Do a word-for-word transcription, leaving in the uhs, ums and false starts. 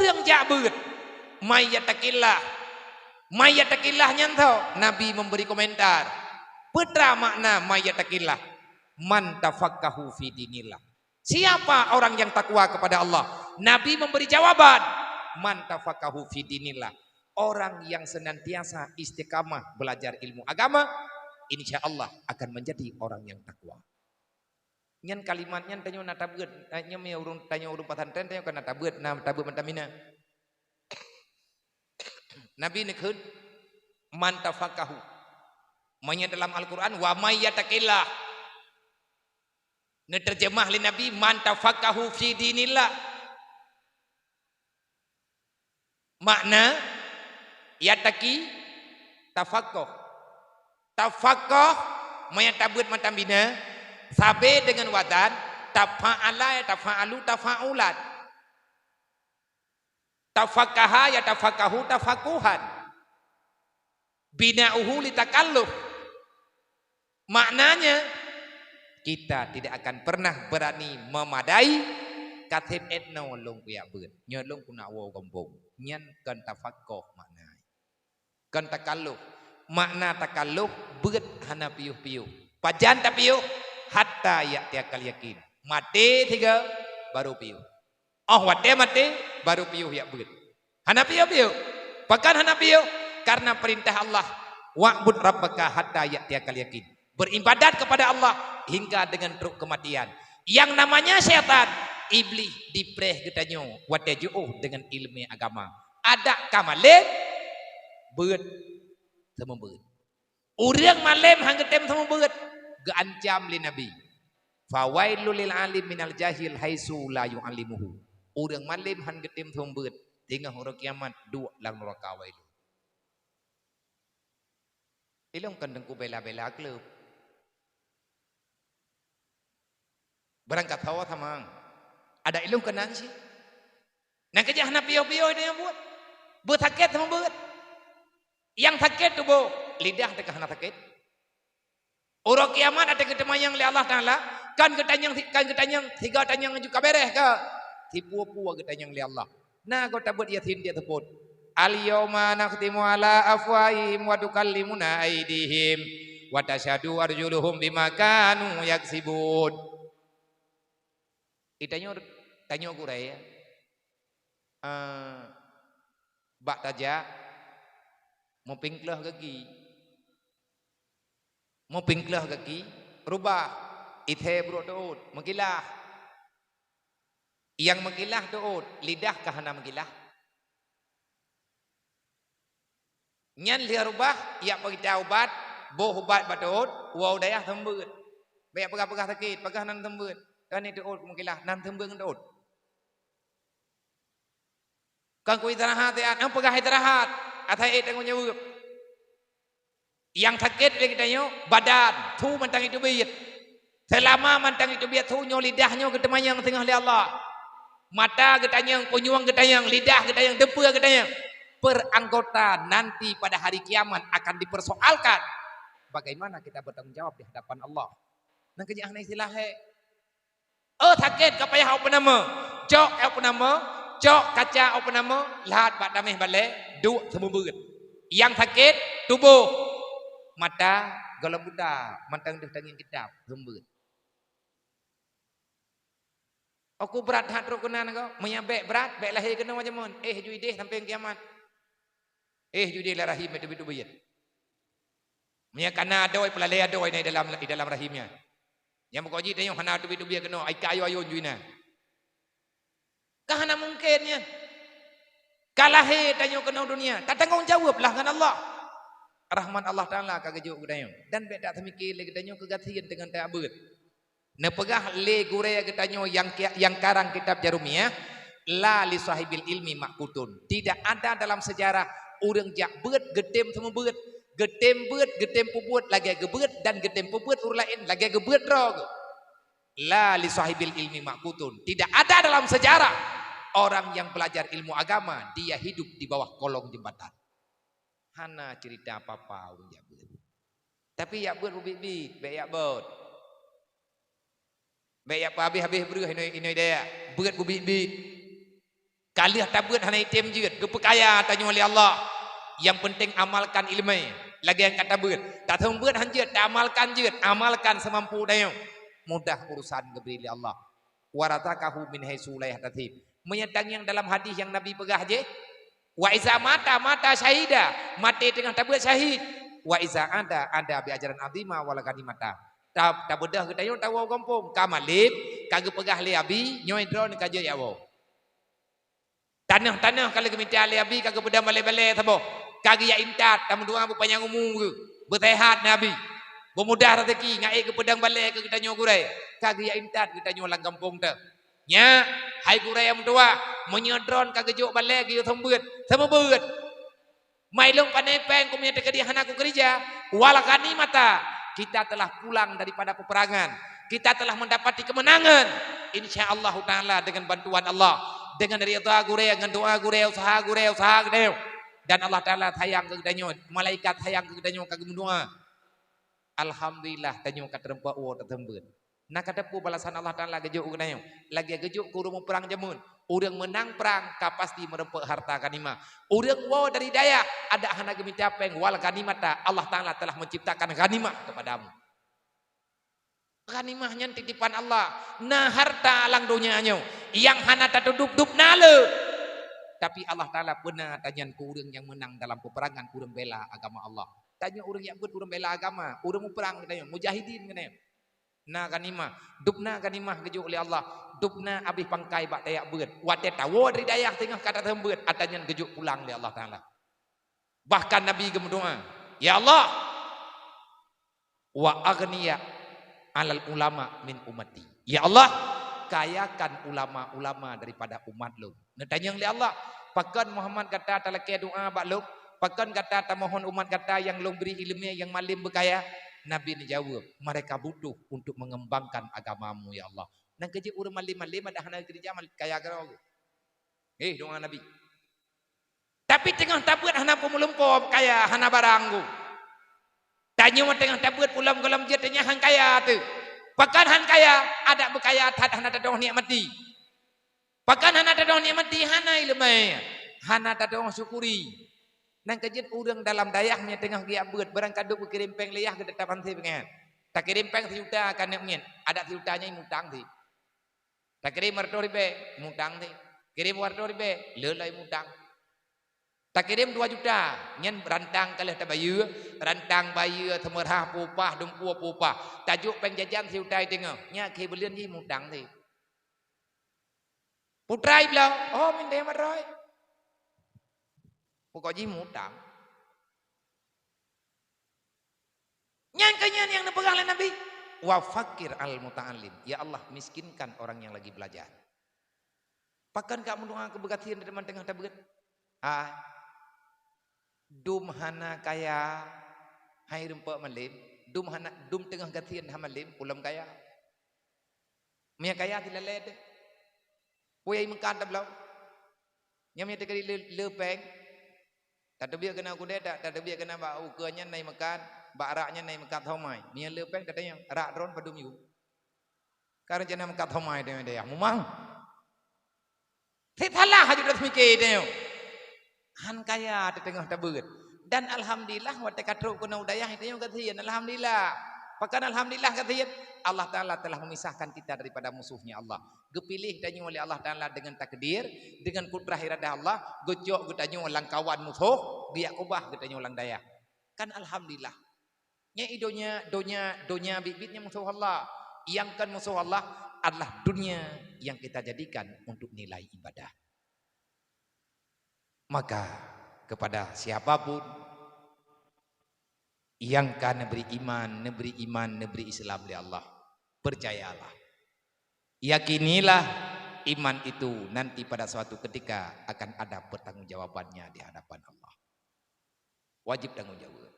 Ureuëng jak beuet, "May yattaqillah." "May yattaqillah" nyan tho, Nabi memberi komentar. Peue treuk makna "may yattaqillah"? "Man tafaqahu fi dinillah." Siapa orang yang takwa kepada Allah? Nabi memberi jawaban, "Man tafaqahu fi dinillah." Orang yang senantiasa istiqamah belajar ilmu agama, insya Allah akan menjadi orang yang takwa. Nyan kalimat nyan tanyoe na tabeuet, eh, nyoe meunyoe ureuëng, tanyoe ureuëng pesantren, tanyoe kan na tabeuet, na tabeuet mantong mina. Nabi neukheun, "Man tafaqahu." Meunyoe dalam Al-Quran, "Wa may yattaqillah." Neuteurjeumah lé Nabi, "Man tafaqahu fi dinillah." Makna, yattaqi, tafaqoh. Tafaqoh, meunyoe tabeuet mantong mina, sabe deungon wazan, tafa'ala, ya tafa'alu, tafa'ulan. Tafaqaha, ya tafaqahu, tafaquhan. Bina'uhu li takalluf. Maknanya, kita tidak akan pernah berani memadai, "Ka seb 'et noe lôn kujak beuet, nyoe lôn keuneuk woe gampông." Nyan kon tafaqoh makna. Kon takalluf. Makna takalluf, beuet hana piôh-piôh. Pajan tapiôh? Hatta ya'tiyakal yakin. Maté sigoe, baru piôh. Óh watée maté, baru piôh jak beuet. Hana piôh-piôh. Pakon hana piôh? Karena perintah Allah, "Wa'bud rabbaka hatta ya'tiyakal yakin." Beribadat kepada Allah hingga dengan trok kematian. Yang namanya syaitan, iblis, dipreh geutanyoe watée jiôh dengan ileumé agama. Adak ka malém, beuet, seumeubeuet. Ureuëng malém han geutem seumeubeuet, geuancam lé Nabi, "Fawailul lil alim minal jahil haitsu la yu'allimuhu." Ureuëng malém han geutem seumeubeuet, teungoh uroe kiamat duek lam nuraka wailun. Ilôn kon teungku bela-bela kleueb. Barangkasoe tamang. Adak ilôn keunan cit. Nyang keujah hana piôh-piôh nyang buet. Beusakét seumeubeuet. Nyang sakét tuboh, lidah teuka hana sakét. Uroe kiamat até geuteumanyong lé Allah Taala, kan geutanyong, kan geutanyong, sigoe tanyong aju ka beres ka? Sipeue-peue geutanyong lé Allah. Na goe tabeuet Yasin dia seupôt, "Al-yauma nakhtimu ala afwahihim wa tukallimuna aidihim wa tasyhadu arjuluhum bima kanu yaksibun." Di tanyoe, tanyoe gurée, eh, bak tajak, meupingkleuh gaki. Meupingkleuh gaki, rubah, ithée brok teuôt, meukilah. Nyang meukilah teuôt, lidah ka hana meukilah. Nyan lheueh rubah, jak peugita ubat, boh ubat bak teuôt, woe u dayah seumeubeuet. Bék peugah-peugah sakét, peugah nan seumeubeuet. Kan teuôt meukilah, nan seumeubeuet ngon teuôt. Kan ku istirahat, ya, nang peugah istirahat, asai ék tanggong jaweueb. Nyang sakét lé geutanyoe badan, su mantong jiteubiet. Seulama mantong jiteubiet su nyoe, lidah nyoe geuteumanyong singoh lé Allah. Mata geutanyong, punyueng geutanyong, lidah geutanyong, deupeue geutanyong. Per anggota nanti pada hari kiamat akan dipersoalkan. Bagaimana kita bertanggung jawab di hadapan Allah? Nyang keujak hana istilah, he. Oh, sakét ka payah ôk peunama. Cok ôk peunama, cok kaca ôk peunama, lhat bak taméh balée, duek seumeubeuet. Nyang sakét, tuboh. Mata, gohlom buta, mantong deuh tangieng kitab, seumeubeuet. Aku brat that trok keunan ko, meunyo bék brat, bék lahé keunoe jameun. Eh, ju ideh sampoe kiamat. Eh, ju ideh lam rahim teubiet-teubiet. Meunyo kana adoe, peulalé adoe na di dalam, di dalam rahim nyan. Nyang meuko jih tanyoe hana teubiet-teubiet keunoe, ai ka ayo-ayo ju inan. Ka hana mungken nyan. Ka lahé tanyoe keunoe dunia, tatanggong jaweueb lah ngon Allah. Rahmat Allah Taala ka geujok keu tanyoe. Dan bék tateumike lé geutanyoe keu gasien deungon tajak beuet. Neupeugah lé gurée geutanyoe nyang ki-, nyang karang kitab Jarumiah, "La li sahibil ilmi maqutun." Tidak ada dalam sejarah ureuëng jak beuet geutem seumeubeuet, geutem beuet, geutem peubuet lagée geubeuet, dan geutem peubuet ureuëng laén lagée geubeuet droe geuh. "La li sahibil ilmi maqutun." Tidak ada dalam sejarah orang yang belajar ilmu agama dia hidup di bawah kolong jembatan. Hana cerita apa-apa ureuëng jak beuet. Tapi jak beuet beubiet-biet, bék jak bot. Bék jak peuhabéh-habéh breueh inoi, inoi dayah. Beuet beubiet-biet. Ka lheueh tabeuet hana item jeuet, geupeukaya tanyoe lé Allah. Nyang penting amalkan ileumèe lagèe nyang ka tabeuet. Taseumeubeuet han jeuet, taamalkan jeuet, amalkan seumampu tanyoe. Mudah urusan geubri lé Allah. "Wa razaqahu min haitsu la yahtasib." Meunyo tangieng dalam hadis nyang Nabi peugah jih, "Wa iza mata, mata syahida," maté teungoh tabeuet syahid. "Wa iza ada, ada bi ajrin azima wal ghanimata." Ta-, tabeudôh geutanyoe tawoe gampông, ka malém, ka geupeugah lé Abi, "Nyoe droeneuh ka jeuet jak woe." Tanoh-tanoh ka lheueh geumita lé Abi, ka geupeudong balè-balè saboh. Ka geujak intat, tameudoa beupanyang umu geuh, beuseuhat Nabi. Beumudah raseuki, ngon ék geupeudong balè keu geutanyoe gurèe. Ka geujak intat geutanyoe lam gampông teuh. Nyak, hai gurèe nyang meutuwah, meunyoe droeneuh ka geujok balè geuyue seumeubeuet, seumeubeuet. Mai lôn pané péng keu meunyoe teukeudi hana kukeurija. Wal ghanimata, kita telah pulang daripada peperangan. Kita telah mendapati kemenangan. Insya Allahu Ta'ala dengan bantuan Allah, dengan ridha gurèe, dengan doa gurèe, usaha gurèe, usaha geutanyoe. Dan Allah Ta'ala sayang keu geutanyoe, malaikat sayang keu geutanyoe ka geumeudoa. Alhamdulillah, tanyoe ka teureumpak woe taseumeubeuet. Na ka teupeu balasan Allah Ta'ala geujok keu geutanyoe. Lagèe geujok keu ureueng muprang jameun. Ureueng meunang prang ka pasti meurumpok harta ghanimah. Ureueng woe dari dayah, adak hana geumita péng, wal ghanimata, Allah Ta'ala telah menciptakan ghanimah kepadamu. Ghanimah nyan titipan Allah. Na harta lam donya nyoe nyang hana tatudub-dub na le. Tapi Allah Ta'ala peuna tanyan keu ureueng nyang meunang dalam peperangan, ureueng bela agama Allah. Tanyoe ureueng jak beuet, ureueng bela agama, ureueng muprang geutanyoe, mujahidin geutanyoe. Na ghanimah, dubna ghanimah geujok lé Allah, dubna abéh pangkai bak tajak beuet. Watèe tawoe dari dayah teungoh ka taseumeubeuet, atra nyan geujok pulang lé Allah Ta'ala. Bahkan Nabi geumeudoa, "Ya Allah, wa aghniya alal ulama min ummati." Ya Allah, kayakan ulama-ulama daripada umat lôn. Neutanyong lé Allah, "Pakon Muhammad gata talakèe doa bak lôn? Pakon gata tamohon umat gata nyang lôn bri ileumèe nyang malém beukaya?" Nabi neujaweueb, "Mereka butuh untuk mengembangkan agamamu, ya Allah." Nyang keujeuet ureueng malém-malém adak hana keureuja, mal-, kaya keudroe. Heh, doa Nabi. Tapi teungoh tabeuet hana peumulumpo kaya, hana barang geuh. Tanyoe teungoh tabeuet pulom gohlom jeuet, tanyoe han kaya teuh. Pakon han kaya? Adak beukaya that hana tadong nikmati. Pakon hana tadong nikmati? Hana ileumèe, hana tadong syukuri. Nyang keujeuet ureueng dalam dayah meunyoe teungoh geujak beuet, barang ka duek geukirém péng lé yah, geuteutap han sép nyan. Takirém péng sijuta ka neuk miet, adak sijuta nyan mutang sép. Takirém meuratoh ribèe, mutang sép. Kirém dua ratoh ribèe, le lom mutang. Takirém dua juta, nyan rantang ka lheueh tabayeue, rantang bayeue, seumeurah peue upah, dumpeue peue upah. Tajok péng jajan sijuta teungoh, nyan keu buleuen jih mutang sép. Putra ibloe, oh, mindéh mat roh. Pokok jih mutang. Nyan keuh nyan nyang neupeugah lé Nabi, "Wa faqqir al muta'allim." Ya Allah, miskinkan orang yang lagi belajar. Pakon ka meudoa keu beugasien teuma teungoh tabeuet? Ah, dum hana kaya, hai rumpok malém, dum hana, dum teungoh gasien hana malém, ulôn kaya. Meunyo kaya silalé teuh. Peue nyang meukat tabloe? Nyan meunyo teukeudi le, le péng, tateubiet keunan keudè, ta-, tateubiet keunan bak ukeue nyan na meukat, bak rak nyan na meukat somai. Meunyo le péng tatanyong, "Rak droen padum yum?" Ka rencana meukat somai teuma dayah mumang. Teusalah aju droe seumiké tanyoe. Han kaya teuteungoh tabeuet. Dan alhamdulillah, watèe ka trok keunoe u dayah tanyoe gasien. Alhamdulillah. Pakon alhamdulillah gasien? Allah Ta'ala telah memisahkan kita daripada musuhnya Allah. Geupiléh tanyoe lé Allah Ta'ala dengan takdir, dengan kudrah iradah Allah, geucok geutanyoe lam kawan musoh, geujak keubah geutanyoe lam dayah. Kan alhamdulillah. Nyan i donya, donya, donya biet-biet nyan musoh Allah. Nyang kon musoh Allah adalah dunia yang kita jadikan untuk nilai ibadah. Maka, kepada siapapun yang ka neubri iman, neubri iman, neubri Islam lé Allah, percayalah, yakinilah, iman itu nanti pada suatu ketika akan ada pertanggungjawabannya di hadapan Allah. Wajib tanggung jawab.